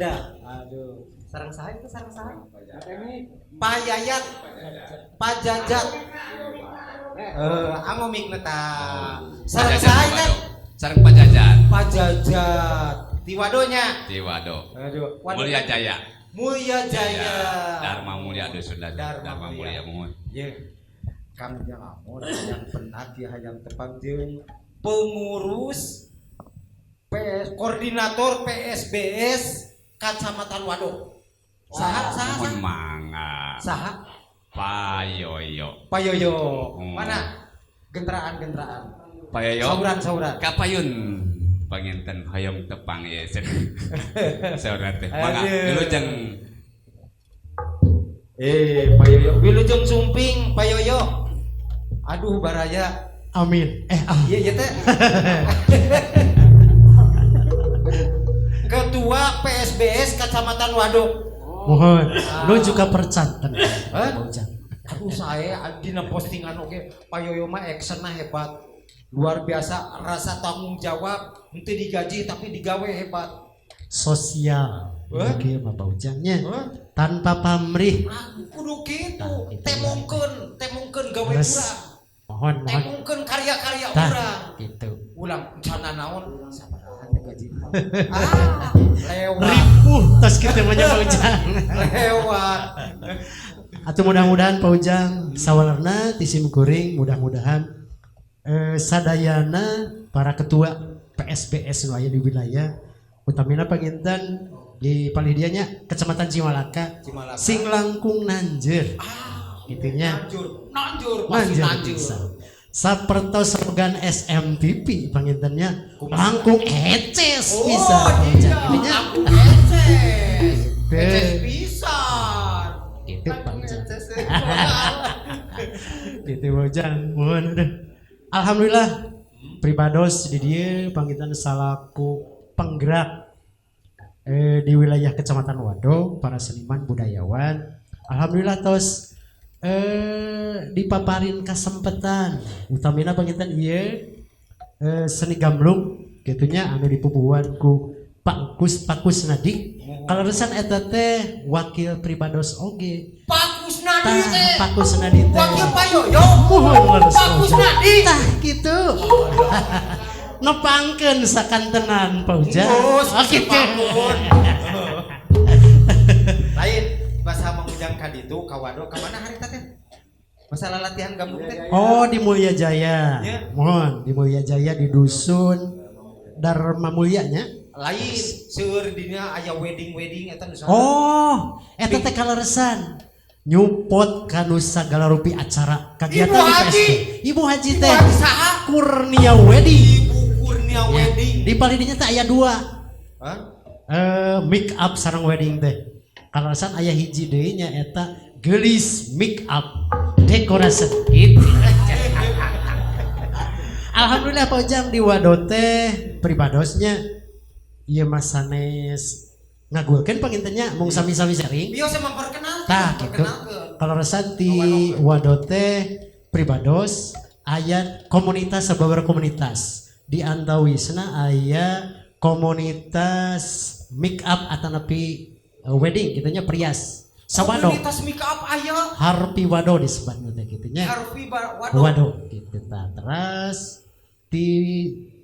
Sunda. Aduh, sareng saha itu, sareng saha? Payayat, Pajajat. Eh, anggo mikna ta. Sareng saha itu? Sareng Pajajat. Pajajat. Ti Wadonya. Di Wado. Aduh, Wado. Mulia Jaya. Mulia Jaya. Dharma Mulia Dusun Dharma, Dharma Dharma Mulia. Mulia mohon. Ye. Kang Ujang lamun yang benar dia hayang tepang jeung pengurus PS, koordinator PSBS Kacamatan Wado. Saha, saha, Mohon saha? Mangga. Saha? Payoyo. Payoyo. Hmm. Mana? Gentraan, gentraan. Payoyo. Sauran, sauran. Kapayun panginten hoyong tepang ya. Saudara teh. Mangga Aduh. wilujeng. Eh, Payoyo. Wilujeng sumping, Payoyo. Aduh, baraya. Amin. Eh, ah. Iya, iya teh. Ketua PSBS Kecamatan Wado. Mohon. Lu juga percanten. Hah? Pak Ujang. Aduh, saya dina postingan oke, Payoyo mah actionnya hebat. Luar biasa, rasa tanggung jawab, henteu digaji tapi digawe hebat. Sosial. Hah? Oke, Pak Ujangnya. Hah? Tanpa pamrih. Ah, kudu kitu, Tah, gitu. Temongkeun, temongkeun gawe Terus. urang. Mohon, mohon. Temongkeun karya-karya Tah, urang. gitu. Ulang cana naon sabaraha teh gaji. Ah, lewat. Ripuh tos kitu mah nya, Pak Ujang. Lewat. Atau mudah-mudahan Pak Ujang sawalerna ti sim kuring, mudah-mudahan sadayana para ketua PSBS nu aya di wilayah, utamina panginten di palih dieu nya Kecamatan Cimalaka, Cimalaka. Sing langkung nanjeur Ah, kitu nya. Nanjur, nanjur, pasti nanjeur nanjur. bisa. Sapertos slogan SMTV pangintennya langkung eces Oh, bisa Pak iya. Ujang. Kitu nya. Langkung eces. Gitu. Eces pisan. Gitu, Pak Langkung Ujang. eces. Gitu, Pak Ujang, mohon udah. Alhamdulillah pribados di dieu panginten salaku penggerak di wilayah Kecamatan Wado, para seniman budayawan. Alhamdulillah tos dipaparin kasempetan, utamina panginten ieu seni gamblung gitunya anu dipupuhuan ku Pak Kus, Pak Kusnadi. Kaleresan eta teh wakil pribados oge. Pak Kusnadi Tah, teh. Pak Kusnadi teh. Wakil Payoyo. Mohon leres. Pak Kusnadi. Tah, gitu. Nepangkeun sakantenan, Pak Ujang. Gus, Oh, gitu. nepangkeun. Lain bahasa Mang Ujang ka ditu ka Wado ka mana harita teh? Masalah latihan gamblung teh. Oh, di Mulia Jaya. Ya. Mohon di Mulia Jaya di dusun Dharma Mulia nya. Lain seueur dina aya wedding-wedding eta nu saha? Oh, eta teh kaleresan nyupport kanu sagala rupi acara kegiatan Ibu di Haji. PSB. Ibu Haji Ibu teh. Haji saha? Kurnia Wedding. Ibu Kurnia Ya. Wedding. Di palidinya teh aya dua. Hah? Make up sareng wedding teh. Kaleresan aya hiji deui nya eta gelis make up decoration gitu. Alhamdulillah, Pak Ujang, di Wado teh pribadosnya ieu mah sanes ngagulkeun pangintennya, mung sami-sami sharing. Biasa memperkenalkan. Tah, gitu. Memperkenalkan. Kaleresan di Wado teh pribados aya komunitas, sababaraha komunitas. Di antawisna aya komunitas make up atanapi wedding gitu nya, prias. Sawado. Komunitas make up aya. Harpi Wado disebutna teh kitu nya. Harvey Wado. Wado gitu tah. Terus di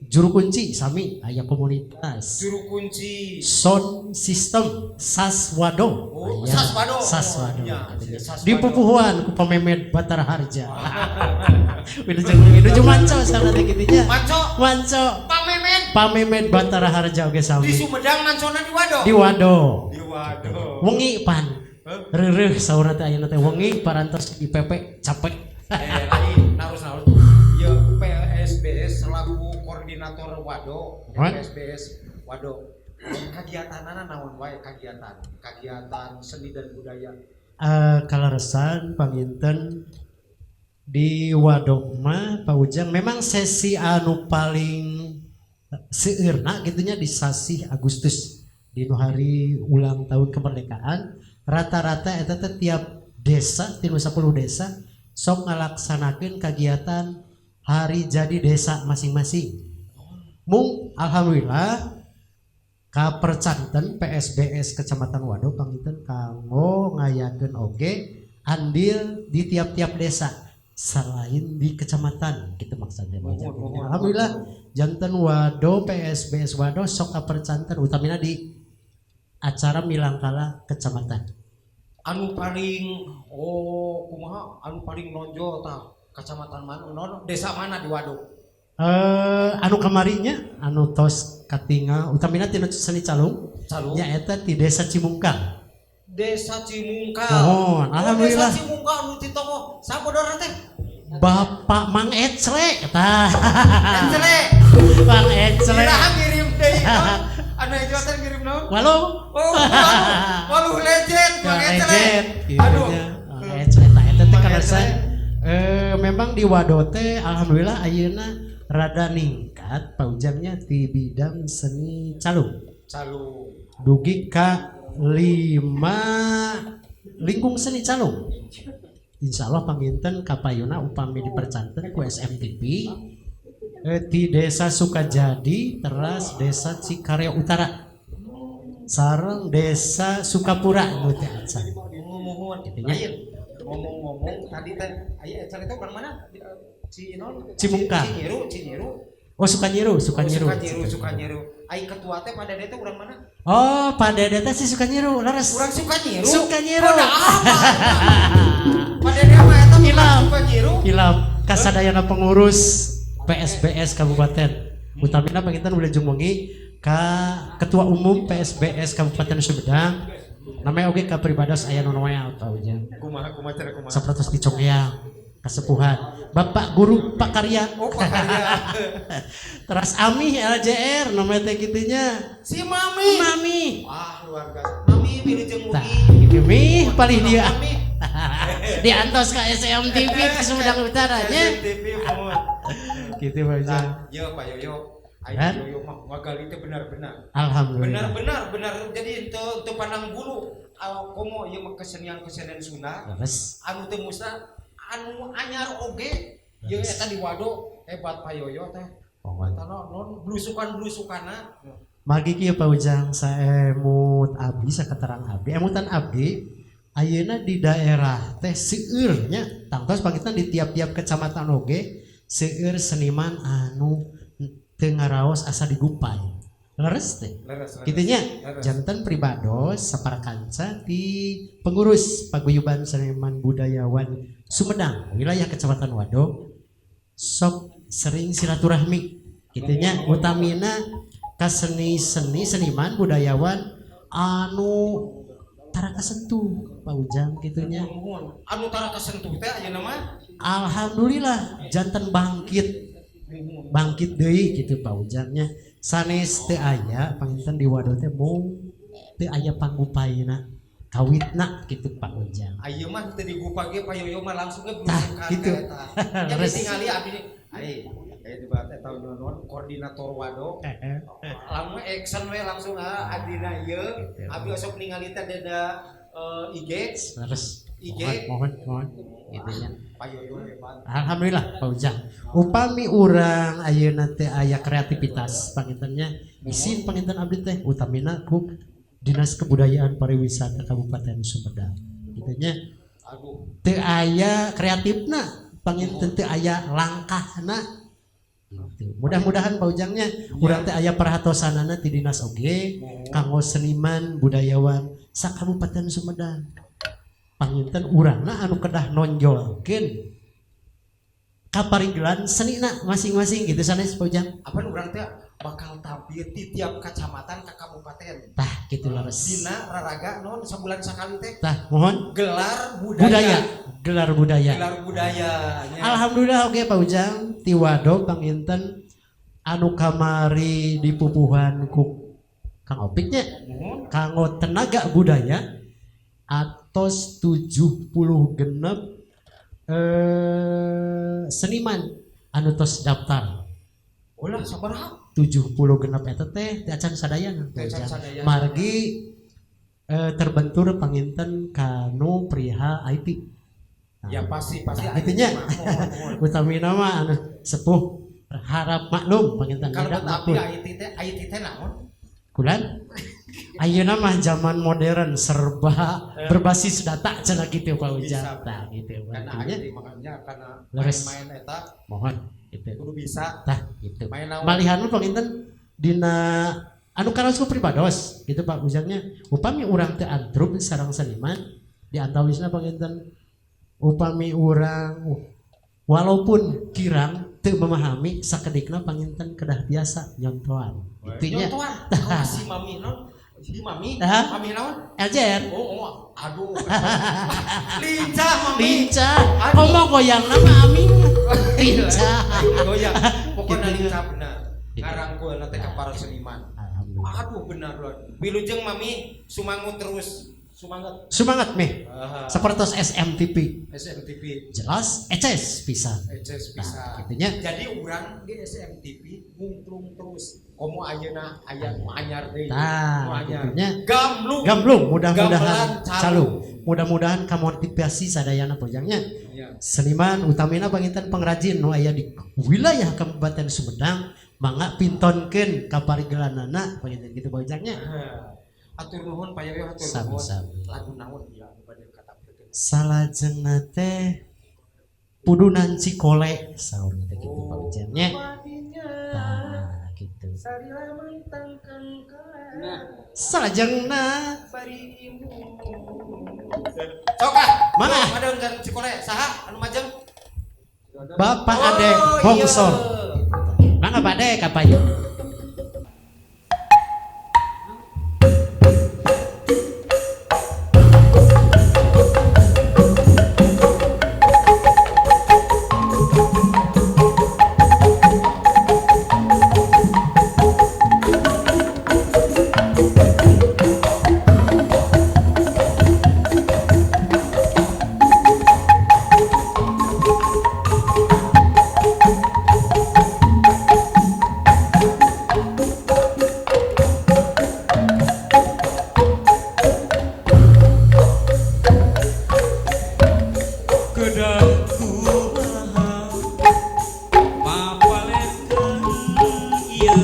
juru kunci sami aya komunitas Juru kunci. Sound system Saswado. Oh, Aya. Saswado. Saswado. Oh, iya. Katanya. Saswado. Di pupuhuan ku Pamemed Batara Harja. Wilujeng wilujeng manco sana teh kitu nya. Manco. Manco. Pamemed. Pamemed Batara Harja oge Di sami. Sumedang mancona di Wado. Di Wado. Di Wado. Wengi pan. Reureuh saurna teh ayeuna teh wengi parantos IPP capek. Eh, lain narus narus. Ya, PSBS selaku koordinator Wado, What? PSBS Wado. Kegiatanana naon wae, kegiatan? Kegiatan seni dan budaya. Kaleresan panginten di Wado mah, Pak Ujang, memang sesi anu paling seueurna gitunya di sasih Agustus, di nu hari ulang tahun kemerdekaan. Rata-rata eta teh tiap desa, tinu 10 desa sok ngalaksanakeun kegiatan hari jadi desa masing-masing. Mung alhamdulillah Kapercanten PSBS Kecamatan Wado panginten kanggo ngayakeun oge andil di tiap-tiap desa selain di kecamatan gitu maksudnya, Pak Ujang. Muhun, muhun. Alhamdulillah janten Wado, PSBS Wado sok kapercanten utamina di acara milangkala kecamatan. Anu paling, oh, kumaha anu paling nonjol tah, kecamatan mana non desa mana di Wado? Anu kamarinya anu tos katingal utamina tina seni calung Calung. nyaeta di Desa Cimungkang. Desa Cimungkal. Muhun, Oh, alhamdulillah. Desa Cimungkal anu Citomo sabodor teh. Bapak Mang Ecle tah. Ecle. Mang Ecle. Iraha ngirim deui non? Anu hiji teh ngirim naon? Walu. Oh, walu, walu legend Mang Ecle. Legend. Aduh. Mang Ecle tah eta teh Mang kaleresan Ecle. memang di Wado teh alhamdulillah ayeuna rada ningkat, Pak Ujangnya, di bidang seni calung. Calung. Dugi ka lima lingkung seni calung. Insya Allah panginten kapayuna upami dipercanten ku SMTV di Desa Sukajadi, teras Desa Cikareo Utara sareng Desa Sukapura nu teh acan. Muhun. Gitu nya. Lain. Ngomong-ngomong tadi teh aya Ecle teh orang mana? Ci non Cimungkal. Cinyiru, Cinyiru. Oh, Sukanyiru, Oh, Sukanyiru. Sukanyiru, Sukanyiru. Ai ketua teh pada teh urang mana? Oh, Pak Dede teh si Sukanyiru, leres. Urang Sukanyiru. Sukanyiru. Oh, da apa? Pada dia mah eta mah Hilap. Sukanyiru. Hilap kasadayana pengurus PSBS Kabupaten. Utamina panginten wilujeng wengi ka Ketua Umum PSBS Kabupaten Sumedang. Namanya oge ka pribados aya nu noel, Pak Ujang. Kumaha, kumaha cara kumaha? Sapertos dicongyang kasepuhan. Bapak Guru Pak Karya. Oh, Pak Karya. Teras Ami LJR namanya teh kitunya. Si Mami. Mami. Wah, luar biasa. Mami wilujeng Tah, wengi. gitu mi palih dia. Mami. Diantos ka SMTV ke Sumedang Utara nya. SMTV muhun. Gitu, Pak Ujang. Nah, yo Pak Yoyo. Ayo Kan? Yoyo mah ngagali teh benar-benar. Alhamdulillah. Benar-benar benar, jadi teu pandang bulu. Komo ieu mah kesenian-kesenian Sunda Leres. anu teu musnah, anu anyar oge ieu eta di Wado hebat Pak Yoyo teh. Mohon. Eta non blusukan-blusukana. Margi kieu, Pak Ujang, saemut abdi, saketerang abdi, emutan abdi ayeuna di daerah teh seueur nya, tangtos panginten di tiap-tiap kecamatan oge seueur seniman anu teu ngaraos asa digupai. Leres teh. Leres, leres. Kitunya Leres. janten pribados sapara kanca di pengurus Paguyuban Seniman Budayawan Sumedang wilayah Kecamatan Wado sok sering silaturahmi kitunya, utamina ka seni-seni seniman budayawan anu tara kasentuh, Pak Ujang, kitunya. Muhun. Anu tara kasentuh teh ayeuna mah. Alhamdulillah janten bangkit Muhun. bangkit deui gitu, Pak Ujangnya. Sanes teu aya panginten di Wado teh mung teu aya panggupaina kawitna gitu, Pak Ujang. Ayeuna mah teu digupa ge Pak Yoyo mah langsung ge Tah, blusukan gitu. ka eta. Jadi Leres. tingali abdi ai aya di bat eta non koordinator Wado langsung action we langsung ah abdina ieu. Gitu. Abdi osok ningali teh deda IG. Leres. IG. Mohon, mohon, mohon gitu ya. Pak Yoyo hebat. Alhamdulillah, Pak Ujang, upami urang ayeuna teh aya kreativitas pangintennya isin panginten abdi teh utamina ku Dinas Kebudayaan Pariwisata Kabupaten Sumedang gitu nya. Aduh. Teu aya kreatifna panginten, teu aya langkahna gitu. Mudah-mudahan Pak Ujangnya urang teh aya perhatosanana ti dinas oge kanggo seniman budayawan sa Kabupaten Sumedang. Panginten urangna anu kedah nonjolkeun kaparigelan senina masing-masing gitu sanes, Pak Ujang. Apa nu urang teh bakal tampil di tiap kecamatan ke kabupaten. Tah gitu, leres. Dina raraga non sebulan sekali teh Tah, mohon. Gelar budaya. Budaya, gelar budaya. Gelar budaya nya. Alhamdulillah oke, Pak Ujang, ti Wado panginten anu kamari dipupuhan ku Kang Opiknya Muhun. kanggo tenaga budaya atos 76 seniman anu tos daftar. Ulah sabaraha? 76 eta teh teu acan sadayana, Pak Teu acan Ujang. sadayana. Margi terbentur panginten kanu perihal IT. Nah, Ya pasti pasti. Nah, gitunya. Muhun, muhun. Utamina mah anu sepuh harap maklum panginten Kalau beda buat abdi maklum. IT teh, IT teh naon? Kulan ayeuna mah zaman modern serba berbasis data cenah gitu Pak Ujang. Tah gitu. Karena Artinya makanya karena Leres. main-main eta mohon gitu. kudu bisa Tah gitu. main naon. Malihan mah panginten dina anu karaos ku pribados gitu Pak Ujangnya. Upami urang teu antrup sareng seniman di antawisna panginten upami urang walaupun kirang teu memahami sakedikna panginten kedah biasa nyontoan. Itunya. Nyontoan. Oh, si mami non. Si mami, Tah. mami naon? LJR. Oh, aduh. Lincah mami. Lincah. Aduh. Komo goyang nama Aming. Lincah. Goyang. Pokoknya Gitu. lincah benar. Gitu. Ngarangkul nanti ke para seniman. Alhamdulillah. Aduh benar loh. Wilujeng mami sumangut terus. Sumangat. Semangat meh. Ah. Seperti SMTP. SMTP. Jelas eces pisan. Eces bisa. Nah, gitunya. Jadi urang di SMTP ngungklung terus. Komo ayeuna aya nu anyar deui. Tah, Nu anyar. gitunya. Gamlung. Gamblung mudah-mudahan Gamelan calung. calung. Mudah-mudahan kamotivasi sadayana pojangnya. Iya. Seniman utamina panginten pengrajin nu aya di wilayah Kabupaten Sumedang mangga pintonkeun ka parigelanana panginten kitu pojangnya. Atur nuhun Pak Yoyo, atur nuhun. Sami-sami. Lagu naon ya anu bade katampilkeun. Salajengna teh Pudunan Cikole saurna teh kitu Pak Ujangnya. Tah gitu. Salajengna Sok ah. Mana? Ada dan Cikole saha anu majeng? Bapak Ade Oh, Bongsor. iya. Mangga Pak Ade kapayu. Kedah kumaha mapalekeun ieu